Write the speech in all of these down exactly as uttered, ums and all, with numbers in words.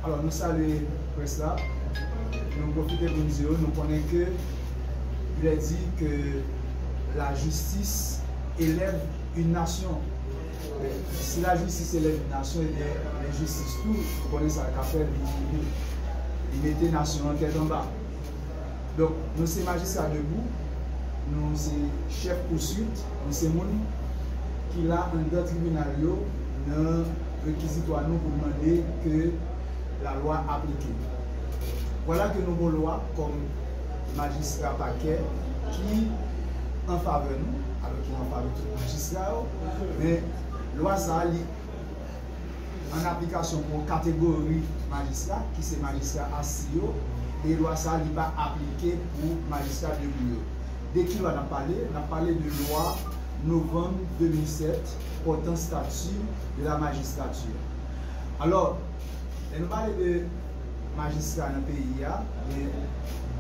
Alò, nou salye près la. Nou pwofite pou n di yo, nou konnen ke il est dit que la justice élève une nation. Si la justice élève une nation, ebyen, lenjistis tou, nou konnen sa l ka fè, li, li, li mete nasyon an tèt anba. Donk, nou se majistra debou, nou se chèf pouswit, nou se moun ki la anndan tribinal yo nan rekizitwa nou pou n mande ke lalwa aplike. Vwala ke nou gon lwa kòm majistra pakè ki an favè nou, alò ki an favè tout majistra yo, men lwa sa a, li an aplikasyon pou yon kategori majistra, ki se majistra asi yo, e lwa sa a, li pa aplike pou majistra debou yo. De ki lwa n ap pale? N ap pale de lwa novanm de mil sèt pòtan stati de la magistrature. Alò, lè nou pale de majistra nan peyi a, gen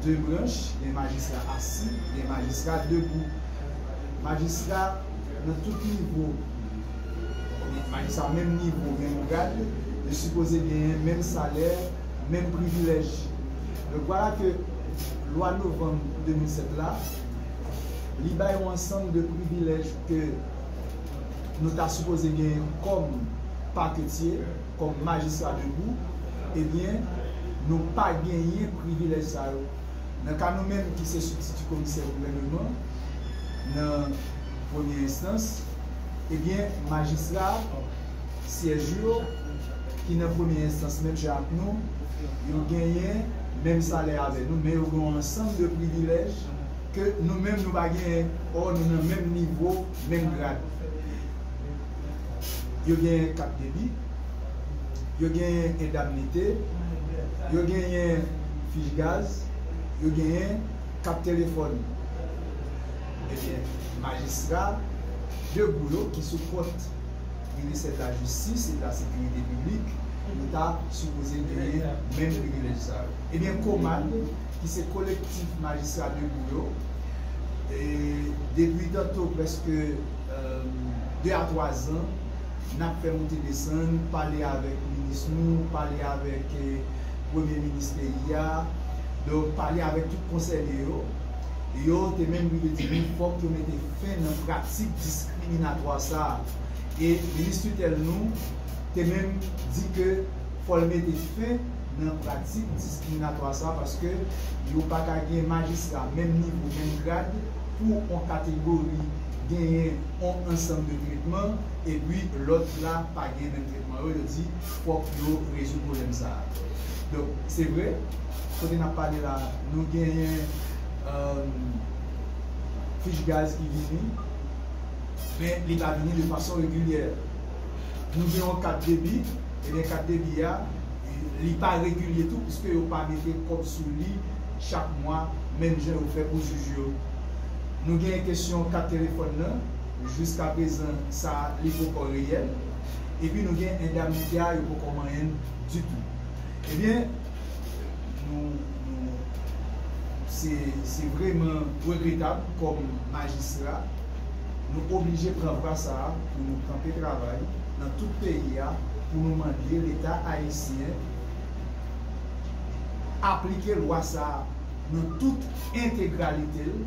de branch, gen majistra asi, gen majistra debou. Majistra nan tout nivo, majistra menm nivo, menm grad, yo sipoze genyen menm salè, menm privilèj. Donk, vwala ke lwa novanm de mil sèt la, li bay yon ansanm de privilèj ke nou ta sipoze genyen kòm paketye, kòm majistra debou, ebyen, nou pa genyen privilèj sa yo. Nan ka nou menm ki se sibtiti komisè gouvèneman, nan premye enstans, ebyen, majistra syèj yo, ki nan premye enstans menm jan ak nou, yo genyen menm salè avè nou, men yo gen yon ansanm de privilèj ke nou menm nou pa genyen, ò nou nan menm nivo, menm grad. Yo genyen kat debi, yo genyen endamnite, yo genyen fich gaz, yo genyen kat telefòn. Ebyen, majistra debou yo ki sou kont Ministè de la Jistis e de la Sekirite Piblik, nou ta sipoze genyen menm privilèj sa yo. Ebyen, Komad, ki se kolektif majistra debou yo, e depi tanto prèske, euh, de a twa zan, n ap fè monte desann, pale avèk minis nou, pale avèk, eh, premye minis peyi a, donk pale avèk tout konsène yo. Yo te menm rive di nou fòk yo mete fen nan pratik diskriminatwa sa a. E minis titèl nou te menm di ke fò l mete fen nan pratik diskriminatwa sa a, paske yo pa ka gen majistra menm nivo, menm grad, pou yon kategori genyen yon ansanm de tretman, epi lòt la pa gen menm tretman yo, yo di fòk yo rezoud pwoblèm sa a. Donk, se vre, kote n ap pale la, nou genyen, euh, fich gaz ki vini, men li pa vini de fason regilyè. Nou gen yon kat debi, ebyen, kat debi a, li pa regilye tou, piske yo pa mete kòb sou li chak mwa, menm jan yo fè pou jij yo. Nou gen kesyon kat telefòn nan, jiskaprezan, sa, li poko reyèl. Epi nou gen endamnite a, yo poko manyen l ditou. Ebyen, nou, nou, se, se vrèman regretab kòm majistra, nou oblije pran vwa sa a pou nou kanpe travay nan tout peyi a, pou nou mande Leta ayisyen aplike lwa sa a nan tout entegralite l,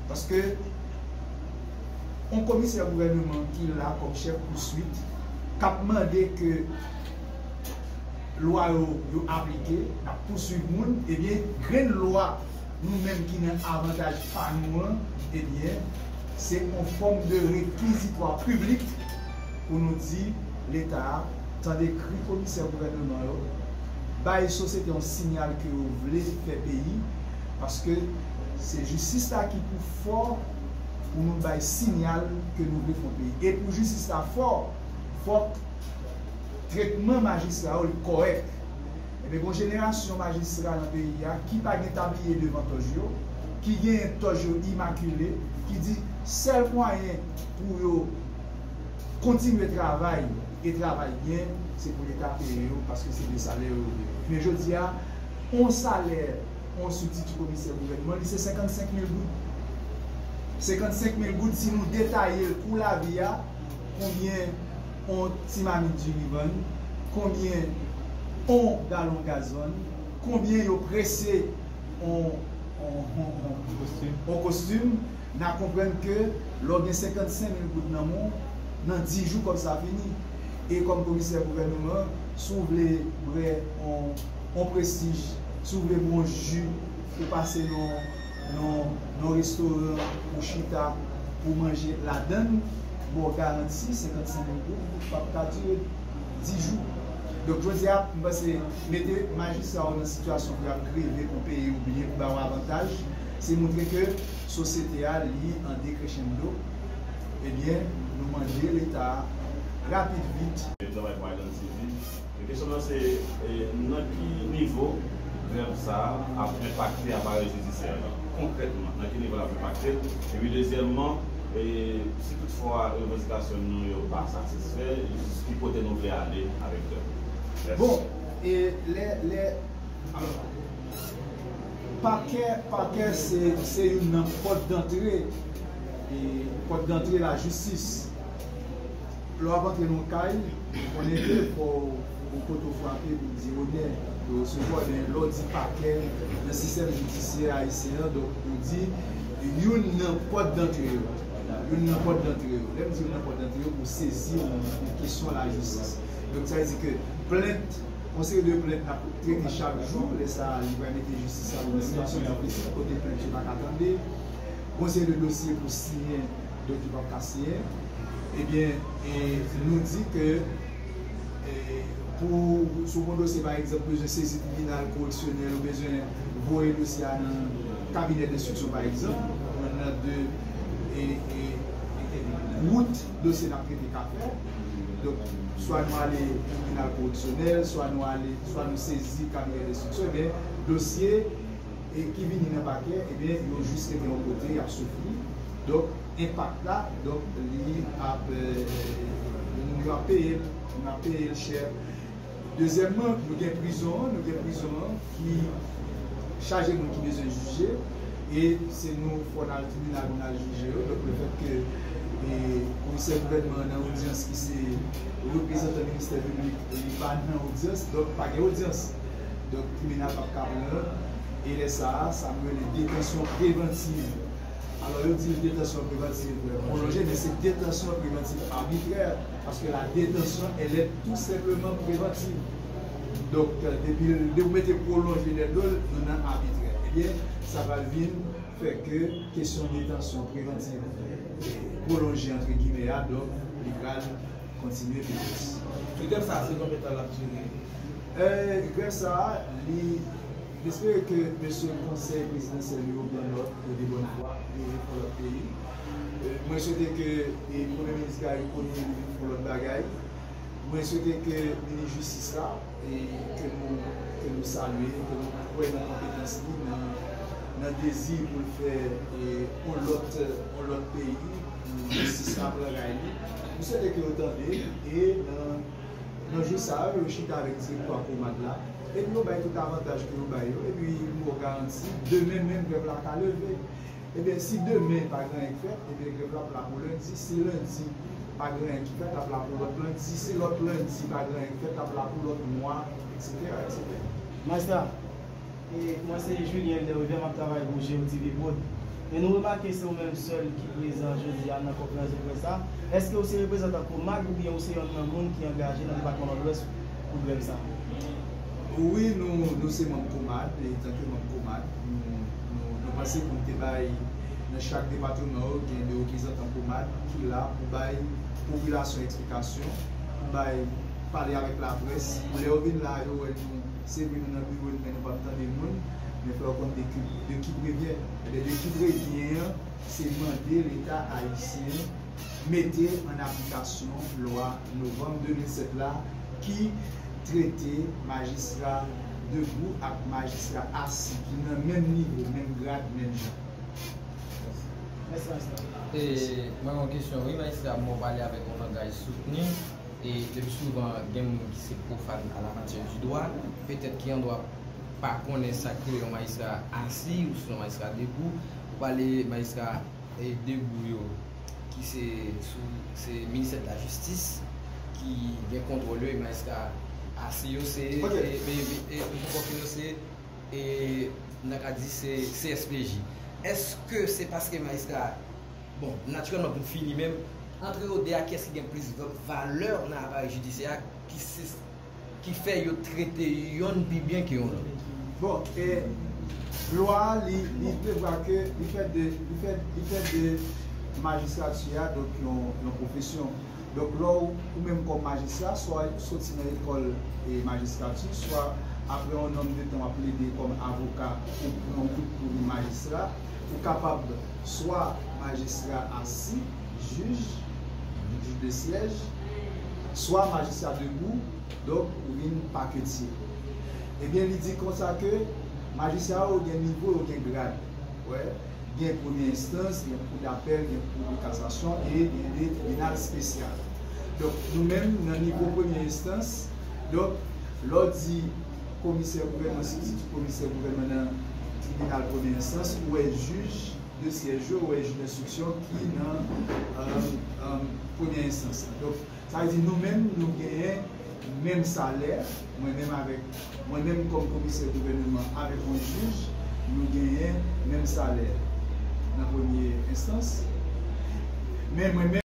paske yon komisè gouvèneman ki la kòm chèf pouswit, k ap mande ke lwa yo, yo aplike, n ap pouswiv moun, ebyen, grenn lwa nou menm ki nan avantaj pa nou an, ebyen, se yon fòm de rekizitwa piblik pou nou di Leta a, tande kri komisè gouvèneman yo, bay sosyete yon siyal ke yo vle fè peyi, paske se jistis la ki pou fò pou nou bay siyal ke nou vle fè yon peyi. E pou jistis la fò, fòk tretman majistra yo li kòrèk. Ebyen, gon jenerasyon majistra nan peyi a ki pa gen tabliye devan tòj yo, ki genyen tòj yo imakile, ki di sèl mwayen pou yo kontinye travay e travay byen, se pou Leta peye yo, paske se de salè yo yo genyen. Men jodi a, yon salè yon sibtiti komisè gouvènman, li se senkannsenk mil goud. Senkannsenk mil goud, si nou detaye l kou lavi a, konbyen yon ti mamit diri vann, konbyen On galon gazòn, konbyen yo prese on, on, on, on, on kostim, n a konprann ke lè w gen senkannsenk mil goud nan men w, nan dis jou kòb sa fini. E kòm komisè gouvènman, si w vle bwè on, on prestij, si w vle bwè on ji, ou pase nan, nan, nan restoran, ou chita, ou manje ladann, m ba w garanti, senkannsenk mil goud, ou p ap ka dire dis jou. Donk, jodi a, m panse, mete majistra yo nan sitiyasyon pou y ap greve pou peyi yo byen, pou ba yo avantaj, se montre ke sosyete a, li an decrescendo. Ebyen, nou mande Leta rapid vit. Yo travay pou Island T V. Men kesyon nan se, e, nan ki nivo grèv sa a ap enpakte aparèy jidisyè a? Konkrètman, nan ki nivo l ap enpakte? Epi dezyèmman, e, si toutfwa revandikasyon nou yo pa satisfè, jis ki kote nou vle ale avèk grèv? Mèsi. Bon, e lè, lè, alò, pakè, pakè se, se youn nan pòt dantre, e, pòt dantre lajistis. Lè w ap antre nan yon kay, ou konnen ke fò w, ou kote w frape pou w di onè, pou w resevwa, men lè w di pakè nan sistèm jidisyè ayisyen an, donk, ou di youn nan pòt dantre yo. Youn nan pòt dantre yo. Lè m di youn nan pòt dantre yo, ou sezi yon, yon kesyon lajistis. Donk, sa vle di ke plent, yon seri de plent n ap trete chak jou, lè sa a, li pral mete jistis la nan yon sitiyasyon difisil, kote plent yo pa ka tande. Yon seri de dosye pou siyen, donk yo p ap ka siyen. Ebyen, e, nou di ke, e, pou, si w gen yon dosye, pa egzanp, bezwen sezi tribinal koreksyonèl, ou bezwen voye dosye a nan kabinè denstriksyon, pa egzanp, ou pran nan de, e, e, e, wout dosye n ap trete ka fè. Donk, swa nou ale tribinal koreksyonèl, swa nou ale, swa nou sezi kabinè denstriksyon, ebyen, dosye e ki vini nan pakè, ebyen, yo jis rete yon kote, y ap soufri. Donk, enpak la, donk, li ap, e, nou, nou ap peye l, nou ap peye l chè. Dezyèmman, nou gen prizon an, nou gen prizon an ki chaje moun ki bezwen jije, e se nou, fò n al tribinal pou n al jije yo. Donk, lefètke, e, komisè gouvènman an nan odyans ki se reprezantan ministè piblik, li pa nan odyans, donk pa gen odyans. Donk, tribinal p ap ka pran l. E lè sa a, sa nou rele detansyon prevantiv. Alò, yo di l detansyon prevantiv pwolonje, men se detansyon prevantiv abitrè, paske la détention, elle est tout simplement préventive. Donk, depi, depi w mete pwolonje dèyè do l, nou nan abitrè. Ebyen, sa pral vin fè ke kesyon detansyon prevantiv pwolonje, antre gimè a, donk, li pral kontinye pi plis. Grèv sa a, se konbyen tan l ap dire? E, grèv sa a, li, m espere ke mesye konsèy prezidansyèl yo pran nòt, yo de bòn fwa, yo vin fè lòt peyi. E, mwen swete ke, e, premye minis Garry Conille vin fè lòt bagay. Mwen swete ke minis jistis la, e, ke nou, ke nou salye, ke nou kwè nan konpetans li, nan, nan dezi pou l fè, e, yon lòt, yon lòt peyi, pou jistis la pran kay li. Mwen swete ke yo tande, e nan, nan jou sa yo, yo chita avèk direktwa Komad la, epi yo bay tout avantaj ke yo bay yo, epi m ba w garanti, demen menm grèv la ka leve. Ebyen, si demen pa gen anyen k fèt, ebyen, grèv la ap la pou lendi. Si lendi pa gen anyen ki fèt, l ap la pou lòt lendi. Si lòt lendi pa gen anyen k fèt, l ap la pou lòt mwa, etsetera, etsetera. Majistra, e, mwen se Julien Elder Rivière, m ap travay pou G O T V Prod. E nou remake se ou menm sèl ki prezan jodi a nan konferans de près sa. Èske ou se reprezantan Komad oubyen ou se yonn nan moun ki angaje nan depatman Nòdwès pou grèv sa? Wi, nou, nou se manm Komad, e tanke manm Komad, nou, nou, nou panse pou n te bay nan chak depatman yo gen de reprezantan Komad ki la pou bay popilasyon eksplikasyon, pou bay, pale avèk laprès, pou lè yo vin la, yo wè nou, se vre nou nan biwo n, men nou p ap tande moun, men fò yo konn de ki, de ki prevyen. Ebyen, de ki prevyen an, se mande Leta ayisyen mete an aplikasyon lwa novanm de mil sèt la ki trete majistra debou ak majistra asi, ki nan menm nivo, menm grad, menm jan. Mèsi, majistra. E, mwen gen yon kesyon, wi, majistra, mwen pale avèk yon langaj soutni. E le pli souvan, gen moun ki se profàn a la matyè di dwa, petèt ki an dwa pa konnen sa k rele yon majistra asi ou sinon majistra debou. Ou pale majistra, e, debou yo, ki se sou, se ministè de la jistis ki gen kontwòl yo, e majistra Asi yo se, e, e, e, e, Boukonfin yo se, e, nan ka di se C S P J. Èske se paske majistra, bon, natirèlman pou n fini menm, antre yo de a, kiyès ki gen plis va-, valè nan aparèy jidisyè a, ki se, ki fè yo trete yonn pi byen ke yon lòt? Bon, e, lwa a, li, li prevwa ke li fè de, li fè, li fè de majistrati a, donk, yon, yon pwofesyon. Donk, lè w, ou menm kòm majistra, swa w soti nan lekòl, e, majistrati, swa apre yon nonm de tan w ap plede kòm avoka, ou pran wout pou vin majistra, ou kapab swa majistra asi, jij, jij de syèj, swa majistra debou, donk ou vin paketye. Ebyen, li di konsa ke majistra yo gen nivo, yo gen grad. Wè, gen premye enstans, gen kou dapèl, gen kou de kasasyon e gen de tribinal espesyal. Donk, nou menm, nan nivo premye enstans, donk, lè w di komisè gouvènman, sibstitu komisè gouvènman nan tribinal premye enstans, ou wè jij de syèj yo, ou wè jij denstriksyon ki nan, e, e, premye enstans lan. Donk, sa vle di nou menm, nou genyen menm salè, mwen menm avèk, mwen menm kòm komisè gouvènman avèk yon jij, nou genyen menm salè nan premye enstans. Men mwen menm,